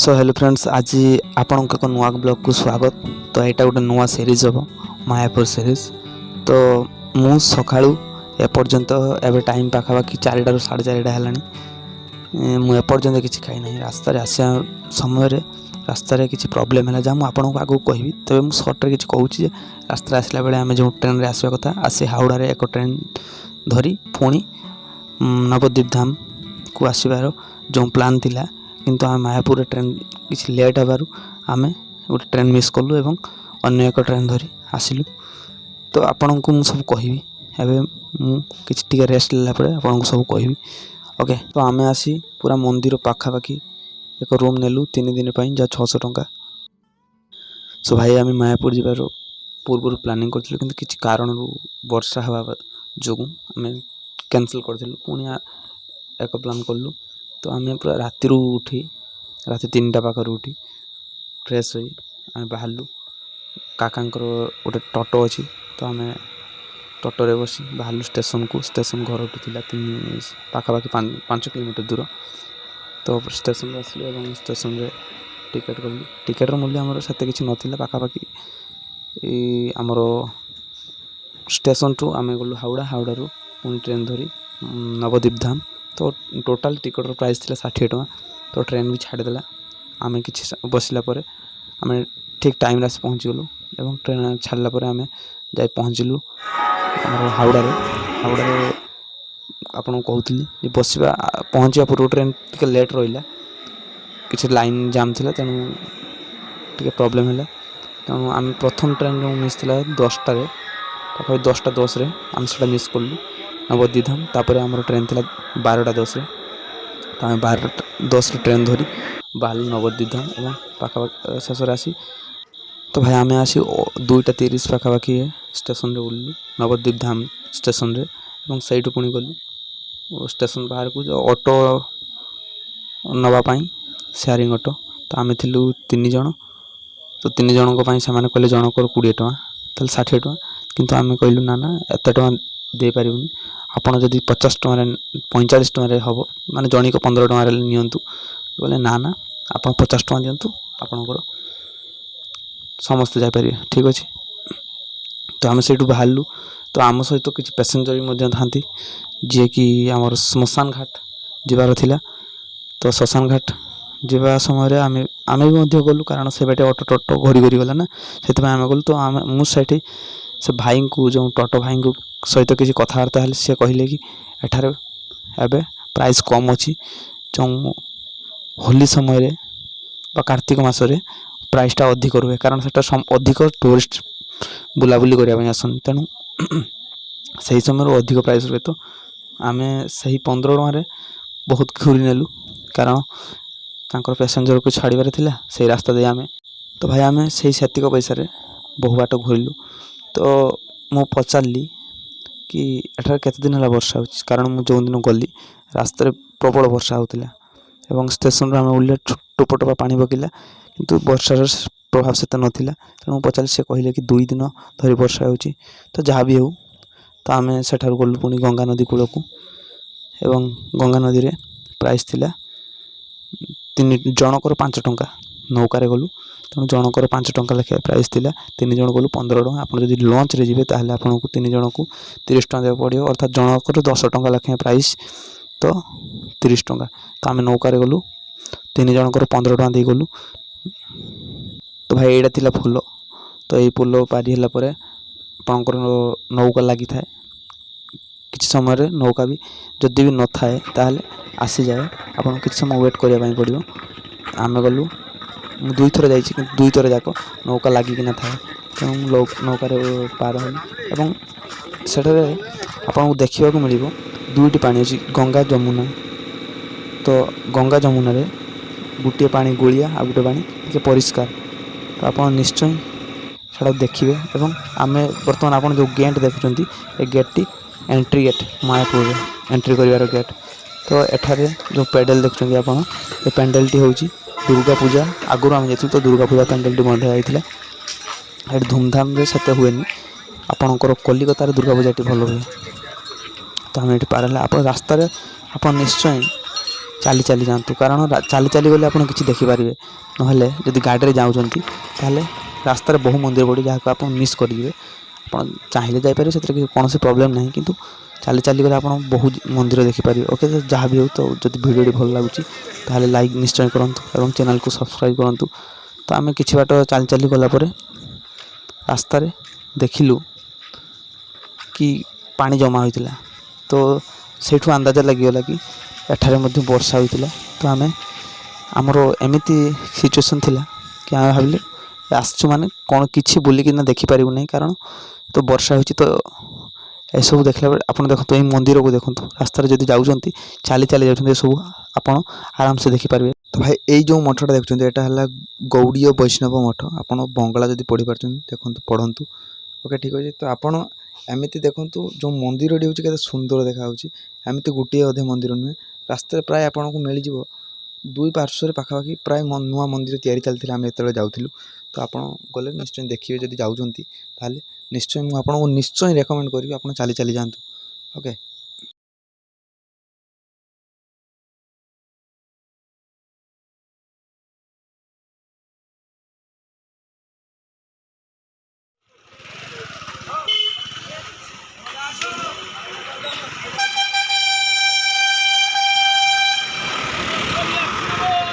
Show hello friends, ଆଜି ଆପଣଙ୍କ ଏକ ନୂଆ ବ୍ଲଗ୍କୁ ସ୍ୱାଗତ। ତ ଏଇଟା ଗୋଟେ ନୂଆ ସିରିଜ୍ ହେବ, ମାୟାପୁର ସିରିଜ୍। ତ ମୁଁ ସକାଳୁ ଏପର୍ଯ୍ୟନ୍ତ, ଏବେ ଟାଇମ୍ ପାଖାପାଖି 4ଟାରୁ 4:30 ହେଲାଣି, ମୁଁ ଏପର୍ଯ୍ୟନ୍ତ କିଛି ଖାଇନାହିଁ। ରାସ୍ତାରେ ଆସିବା ସମୟରେ ରାସ୍ତାରେ କିଛି ପ୍ରୋବ୍ଲେମ୍ ହେଲା, ଯାହା ମୁଁ ଆପଣଙ୍କୁ ଆଗକୁ କହିବି। ତେବେ ମୁଁ ସର୍ଟରେ କିଛି କହୁଛି ଯେ ରାସ୍ତାରେ ଆସିଲା ବେଳେ ଆମେ ଯେଉଁ ଟ୍ରେନ୍ରେ ଆସିବା କଥା, ଆସି ହାଉଡ଼ାରେ ଏକ ଟ୍ରେନ୍ ଧରି ପୁଣି ନବଦ୍ୱୀପ ଧାମକୁ ଆସିବାର ଯେଉଁ ପ୍ଲାନ୍ ଥିଲା, କିନ୍ତୁ ଆମେ ମାୟାପୁରରେ ଟ୍ରେନ୍ କିଛି ଲେଟ୍ ହେବାରୁ ଆମେ ଗୋଟେ ଟ୍ରେନ୍ ମିସ୍ କଲୁ ଏବଂ ଅନ୍ୟ ଏକ ଟ୍ରେନ୍ ଧରି ଆସିଲୁ। ତ ଆପଣଙ୍କୁ ମୁଁ ସବୁ କହିବି। ଏବେ ମୁଁ କିଛି ଟିକେ ରେଷ୍ଟ ନେଲା ପରେ ଆପଣଙ୍କୁ ସବୁ କହିବି। ଓକେ, ତ ଆମେ ଆସି ପୁରା ମନ୍ଦିର ପାଖାପାଖି ଏକ ରୁମ୍ ନେଲୁ 3 ଦିନ ପାଇଁ, ଯାହା 600 ଟଙ୍କା। ସୋ ଭାଇ, ଆମେ ମାୟାପୁର ଯିବାର ପୂର୍ବରୁ ପ୍ଲାନିଂ କରିଥିଲୁ, କିନ୍ତୁ କିଛି କାରଣରୁ ବର୍ଷା ହେବା ଯୋଗୁଁ ଆମେ କ୍ୟାନସଲ୍ କରିଥିଲୁ। ପୁଣି ଏକ ପ୍ଲାନ୍ କଲୁ। ତ ଆମେ ପୁରା ରାତିରୁ ଉଠି, ରାତି 3ଟା ପାଖରୁ ଉଠି, ଫ୍ରେଶ୍ ହୋଇ ଆମେ ବାହାରିଲୁ। କାକାଙ୍କର ଗୋଟେ ଟଟୋ ଅଛି, ତ ଆମେ ଟଟୋରେ ବସି ବାହାରିଲୁ ଷ୍ଟେସନକୁ। ଷ୍ଟେସନ ଘରଠୁ ଥିଲା ତିନି ପାଖାପାଖି 5 କିଲୋମିଟର ଦୂର। ତ ଷ୍ଟେସନରୁ ଆସିଲୁ ଏବଂ ଷ୍ଟେସନରେ ଟିକେଟ୍ କଲୁ। ଟିକେଟ୍ର ମୂଲ୍ୟ ଆମର ସେତେ କିଛି ନଥିଲା ପାଖାପାଖି। ଆମର ଷ୍ଟେସନଠୁ ଆମେ ଗଲୁ ହାଉଡ଼ା, ହାଉଡ଼ାରୁ ପୁଣି ଟ୍ରେନ୍ ଧରି ନବଦ୍ୱୀପ ଧାମ। ତ ଟୋଟାଲ୍ ଟିକେଟ୍ର ପ୍ରାଇସ୍ ଥିଲା 60 ଟଙ୍କା। ତ ଟ୍ରେନ୍ ବି ଛାଡ଼ିଦେଲା। ଆମେ କିଛି ବସିଲା ପରେ ଆମେ ଠିକ୍ ଟାଇମ୍ରେ ଆସି ପହଞ୍ଚିଗଲୁ ଏବଂ ଟ୍ରେନ୍ ଛାଡ଼ିଲା ପରେ ଆମେ ଯାଇ ପହଞ୍ଚିଲୁ ଆମର ହାଉଡ଼ାରେ। ହାଉଡ଼ାରେ ଆପଣଙ୍କୁ କହୁଥିଲି ଯେ ବସିବା, ପହଞ୍ଚିବା ପୂର୍ବରୁ ଟ୍ରେନ୍ ଟିକେ ଲେଟ୍ ରହିଲା। କିଛି ଲାଇନ୍ ଜାମ୍ ଥିଲା, ତେଣୁ ଟିକେ ପ୍ରୋବ୍ଲେମ୍ ହେଲା। ତେଣୁ ଆମେ ପ୍ରଥମ ଟ୍ରେନ୍ ଯେଉଁ ମିସ୍ ଥିଲା 10ଟାରେ, ପାଖାପାଖି 10ଟା 10ରେ ଆମେ ସେଇଟା ମିସ୍ କଲୁ ନବଦ୍ୱୀପ ଧାମ। ତାପରେ ଆମର ଟ୍ରେନ୍ ଥିଲା 12ଟା 10ରେ। ତ ଆମେ 12ଟା 10ରେ ଟ୍ରେନ୍ ଧରି ବାହାରିଲୁ ନବଦ୍ୱୀପ ଧାମ ଏବଂ ପାଖାପାଖି ଶେଷରେ ଆସି, ତ ଭାଇ, ଆମେ ଆସି 2ଟା 30 ପାଖାପାଖି ଷ୍ଟେସନରେ ଓହ୍ଲିଲୁ, ନବଦ୍ୱୀପ ଧାମ ଷ୍ଟେସନରେ ଏବଂ ସେଇଠୁ ପୁଣି ଗଲୁ ଷ୍ଟେସନ ବାହାରକୁ ଅଟୋ ନେବା ପାଇଁ, ସେୟାରିଂ ଅଟୋ। ତ ଆମେ ଥିଲୁ ତିନି ଜଣ। ତ ତିନି ଜଣଙ୍କ ପାଇଁ ସେମାନେ କହିଲେ ଜଣଙ୍କର 20 ଟଙ୍କା, ତାହେଲେ 60 ଟଙ୍କା। କିନ୍ତୁ ଆମେ କହିଲୁ, ନା ନା, ଏତେ ଟଙ୍କା ଦେଇପାରିବୁନି। ଆପଣ ଯଦି 50 ଟଙ୍କାରେ, 45 ଟଙ୍କାରେ ହେବ, ମାନେ ଜଣିକ 15 ଟଙ୍କାରେ ନିଅନ୍ତୁ। କହିଲେ, ନା ନା, ଆପଣ 50 ଟଙ୍କା ଦିଅନ୍ତୁ, ଆପଣଙ୍କର ସମସ୍ତେ ଯାଇପାରିବେ। ଠିକ୍ ଅଛି। ତ ଆମେ ସେଇଠୁ ବାହାରିଲୁ। ତ ଆମ ସହିତ କିଛି ପ୍ୟାସେଞ୍ଜର ବି ମଧ୍ୟ ଥାନ୍ତି, ଯିଏକି ଆମର ଶ୍ମଶାନ ଘାଟ ଯିବାର ଥିଲା। ତ ଶ୍ମଶାନ ଘାଟ ଯିବା ସମୟରେ ଆମେ ବି ମଧ୍ୟ ଗଲୁ, କାରଣ ସେ ବାଟେ ଅଟୋ ଟୋଟୋ ଘୁରି ଘୁରି ଗଲା ନା, ସେଥିପାଇଁ ଆମେ ଗଲୁ। ତ ଆମେ ମୁଁ ସେଇଠି ସେ ଭାଇଙ୍କୁ, ଯେଉଁ ଟୋଟୋ ଭାଇଙ୍କୁ ସହିତ କିଛି କଥାବାର୍ତ୍ତା ହେଲି। ସେ କହିଲେ କି ଏଠାରେ ଏବେ ପ୍ରାଇସ୍ କମ୍ ଅଛି, ଯେଉଁ ହୋଲି ସମୟରେ ବା କାର୍ତ୍ତିକ ମାସରେ ପ୍ରାଇସ୍ଟା ଅଧିକ ରୁହେ, କାରଣ ସେଟା ଅଧିକ ଟୁରିଷ୍ଟ ବୁଲାବୁଲି କରିବା ପାଇଁ ଆସନ୍ତି, ତେଣୁ ସେହି ସମୟରେ ଅଧିକ ପ୍ରାଇସ୍ ରୁହେ। ତ ଆମେ ସେହି 15 ଟଙ୍କାରେ ବହୁତ ଘୁରି ନେଲୁ, କାରଣ ତାଙ୍କର ପ୍ୟାସେଞ୍ଜରକୁ ଛାଡ଼ିବାର ଥିଲା ସେଇ ରାସ୍ତା ଦେଇ ଆମେ। ତ ଭାଇ, ଆମେ ସେଇ ସେତିକ ପଇସାରେ ବହୁ ବାଟ ଘୁରିଲୁ। ତ ମୁଁ ପଚାରିଲି କି ଏଠାରେ କେତେ ଦିନ ହେଲା ବର୍ଷା ହେଉଛି? କାରଣ ମୁଁ ଯେଉଁଦିନ ଗଲି, ରାସ୍ତାରେ ପ୍ରବଳ ବର୍ଷା ହେଉଥିଲା ଏବଂ ଷ୍ଟେସନରୁ ଆମେ ଓହ୍ଲେଇଲେ ଟୋପ ଟୋପା ପାଣି ପକାଇଲା, କିନ୍ତୁ ବର୍ଷାର ପ୍ରଭାବ ସେତେ ନଥିଲା। ତେଣୁ ମୁଁ ପଚାରିଲି, ସେ କହିଲେ କି 2 ଦିନ ଧରି ବର୍ଷା ହେଉଛି। ତ ଯାହା ବି ହେଉ, ତ ଆମେ ସେଠାରୁ ଗଲୁ ପୁଣି ଗଙ୍ଗା ନଦୀ କୂଳକୁ ଏବଂ ଗଙ୍ଗା ନଦୀରେ ପ୍ରାଇସ୍ ଥିଲା ତିନି ଜଣଙ୍କର 5 ଟଙ୍କା। ନୌକାରେ ଗଲୁ, ତେଣୁ ଜଣଙ୍କର 5 ଟଙ୍କା ଲେଖାଏଁ ପ୍ରାଇସ୍ ଥିଲା। ତିନି ଜଣ ଗଲୁ, 15 ଟଙ୍କା। ଆପଣ ଯଦି ଲଞ୍ଚରେ ଯିବେ, ତାହେଲେ ଆପଣଙ୍କୁ ତିନି ଜଣକୁ 30 ଟଙ୍କା ଦେବାକୁ ପଡ଼ିବ, ଅର୍ଥାତ୍ ଜଣଙ୍କର 10 ଟଙ୍କା ଲେଖାଏଁ ପ୍ରାଇସ୍, ତ 30 ଟଙ୍କା। ତ ଆମେ ନୌକାରେ ଗଲୁ, ତିନି ଜଣଙ୍କର 15 ଟଙ୍କା ଦେଇ ଗଲୁ। ତ ଭାଇ, ଏଇଟା ଥିଲା ପୋଲ। ତ ଏଇ ପୋଲ ପାରି ହେଲା ପରେ ଆପଣଙ୍କର ନୌକା ଲାଗିଥାଏ। କିଛି ସମୟରେ ନୌକା ବି ଯଦି ବି ନଥାଏ, ତାହେଲେ ଆସିଯାଏ। ଆପଣଙ୍କୁ କିଛି ସମୟ ୱେଟ୍ କରିବା ପାଇଁ ପଡ଼ିବ। ଆମେ ଗଲୁ, ମୁଁ ଦୁଇଥର ଯାଇଛି, କିନ୍ତୁ ଦୁଇଥର ଯାକ ନୌକା ଲାଗିକିନା ଥାଏ। ତେଣୁ ମୁଁ ନୌକାରେ ପାର ହେଲି ଏବଂ ସେଠାରେ ଆପଣଙ୍କୁ ଦେଖିବାକୁ ମିଳିବ ଦୁଇଟି ପାଣି ଅଛି, ଗଙ୍ଗା, ଯମୁନା। ତ ଗଙ୍ଗା ଯମୁନାରେ ଗୋଟିଏ ପାଣି ଗୋଳିଆ, ଆଉ ଗୋଟିଏ ପାଣି ଟିକେ ପରିଷ୍କାର। ତ ଆପଣ ନିଶ୍ଚୟ ସେଇଟାକୁ ଦେଖିବେ। ଏବଂ ଆମେ ବର୍ତ୍ତମାନ ଆପଣ ଯେଉଁ ଗେଟ୍ ଦେଖୁଛନ୍ତି, ଏ ଗେଟ୍ଟି ଏଣ୍ଟ୍ରି ଗେଟ୍, ମାୟାପୁରରେ ଏଣ୍ଟ୍ରି କରିବାର ଗେଟ୍। ତ ଏଠାରେ ଯେଉଁ ପେଣ୍ଡାଲ ଦେଖୁଛନ୍ତି ଆପଣ, ଏ ପେଣ୍ଡାଲଟି ହେଉଛି ଦୁର୍ଗା ପୂଜା। ଆଗରୁ ଆମେ ଯାଇଥିଲୁ, ତ ଦୁର୍ଗା ପୂଜା ପେଣ୍ଡାଲଟି ବନ୍ଧା ଯାଇଥିଲା। ଏଠି ଧୁମଧାମରେ ସେତେ ହୁଏନି, ଆପଣଙ୍କର କଲିକତାରେ ଦୁର୍ଗା ପୂଜାଟି ଭଲ ହୁଏ। ତ ଆମେ ଏଠି ପାର ହେଲେ ଆପଣ ରାସ୍ତାରେ ଆପଣ ନିଶ୍ଚୟ ଚାଲି ଚାଲି ଯାଆନ୍ତୁ, କାରଣ ଚାଲି ଚାଲି ଗଲେ ଆପଣ କିଛି ଦେଖିପାରିବେ। ନହେଲେ ଯଦି ଗାଡ଼ିରେ ଯାଉଛନ୍ତି ତାହେଲେ ରାସ୍ତାରେ ବହୁ ମନ୍ଦିର ପଡ଼ିବ, ଯାହାକୁ ଆପଣ ମିସ୍ କରିଯିବେ। ଆପଣ ଚାହିଁଲେ ଯାଇପାରିବେ, ସେଥିରେ କିଛି କୌଣସି ପ୍ରୋବ୍ଲେମ୍ ନାହିଁ, କିନ୍ତୁ ଚାଲି ଚାଲି ଗଲେ ଆପଣ ବହୁତ ମନ୍ଦିର ଦେଖିପାରିବେ। ଓକେ, ଯାହା ବି ହେଉ, ତ ଯଦି ଭିଡ଼ିଓଟି ଭଲ ଲାଗୁଛି ତାହେଲେ ଲାଇକ୍ ନିଶ୍ଚୟ କରନ୍ତୁ ଏବଂ ଚ୍ୟାନେଲକୁ ସବସ୍କ୍ରାଇବ୍ କରନ୍ତୁ। ତ ଆମେ କିଛି ବାଟ ଚାଲି ଚାଲି ଗଲା ପରେ ରାସ୍ତାରେ ଦେଖିଲୁ କି ପାଣି ଜମା ହୋଇଥିଲା। ତ ସେଇଠୁ ଅନ୍ଦାଜ ଲାଗିଗଲା କି ଏଠାରେ ମଧ୍ୟ ବର୍ଷା ହୋଇଥିଲା। ତ ଆମେ ଆମର ଏମିତି ସିଚୁଏସନ୍ ଥିଲା କି ଆମେ ଭାବିଲୁ ଆସିଛୁ ମାନେ କ'ଣ କିଛି ବୁଲିକିନା ଦେଖିପାରିବୁ ନାହିଁ, କାରଣ ତ ବର୍ଷା ହେଉଛି। ତ ଏସବୁ ଦେଖିଲା ବେଳେ ଆପଣ ଦେଖନ୍ତୁ, ଏଇ ମନ୍ଦିରକୁ ଦେଖନ୍ତୁ, ରାସ୍ତାରେ ଯଦି ଯାଉଛନ୍ତି, ଚାଲି ଚାଲି ଯାଉଛନ୍ତି, ଏସବୁ ଆପଣ ଆରାମସେ ଦେଖିପାରିବେ। ତ ଭାଇ, ଏଇ ଯେଉଁ ମଠଟା ଦେଖୁଛନ୍ତି, ଏଇଟା ହେଲା ଗୌଡ଼ୀୟ ବୈଷ୍ଣବ ମଠ। ଆପଣ ବଙ୍ଗଳା ଯଦି ପଢ଼ିପାରୁଛନ୍ତି, ଦେଖନ୍ତୁ, ପଢ଼ନ୍ତୁ। ଓକେ, ଠିକ୍ ଅଛି। ତ ଆପଣ ଏମିତି ଦେଖନ୍ତୁ, ଯେଉଁ ମନ୍ଦିରଟି ହେଉଛି କେତେ ସୁନ୍ଦର ଦେଖାହେଉଛି। ଏମିତି ଗୋଟିଏ ଅଧେ ମନ୍ଦିର ନୁହେଁ, ରାସ୍ତାରେ ପ୍ରାୟ ଆପଣଙ୍କୁ ମିଳିଯିବ। ଦୁଇ ପାର୍ଶ୍ୱରେ ପାଖାପାଖି ପ୍ରାୟ ନୂଆ ମନ୍ଦିର ତିଆରି ଚାଲିଥିଲା ଆମେ ଯେତେବେଳେ ଯାଉଥିଲୁ। ତ ଆପଣ ଗଲେ ନିଶ୍ଚୟ ଦେଖିବେ। ଯଦି ଯାଉଛନ୍ତି ତାହେଲେ ନିଶ୍ଚୟ ମୁଁ ଆପଣଙ୍କୁ ନିଶ୍ଚୟ ରେକମେଣ୍ଡ କରିବି, ଆପଣ ଚାଲି ଚାଲି ଯାଆନ୍ତୁ। ଓକେ।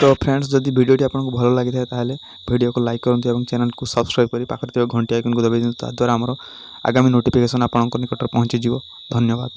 ତ ଫ୍ରେଣ୍ଡସ୍, ଯଦି ଭିଡ଼ିଓଟି ଆପଣଙ୍କୁ ଭଲ ଲାଗିଥାଏ ତାହେଲେ ଭିଡ଼ିଓକୁ ଲାଇକ୍ କରନ୍ତୁ ଏବଂ ଚ୍ୟାନେଲକୁ ସବସ୍କ୍ରାଇବ୍ କରି ପାଖରେ ଥିବା ଘଣ୍ଟି ଆଇକନ୍କୁ ଦବାଇ ଦିଅନ୍ତୁ। ତାଦ୍ୱାରା ଆମର ଆଗାମୀ ନୋଟିଫିକେସନ୍ ଆପଣଙ୍କ ନିକଟରେ ପହଞ୍ଚିଯିବ। ଧନ୍ୟବାଦ।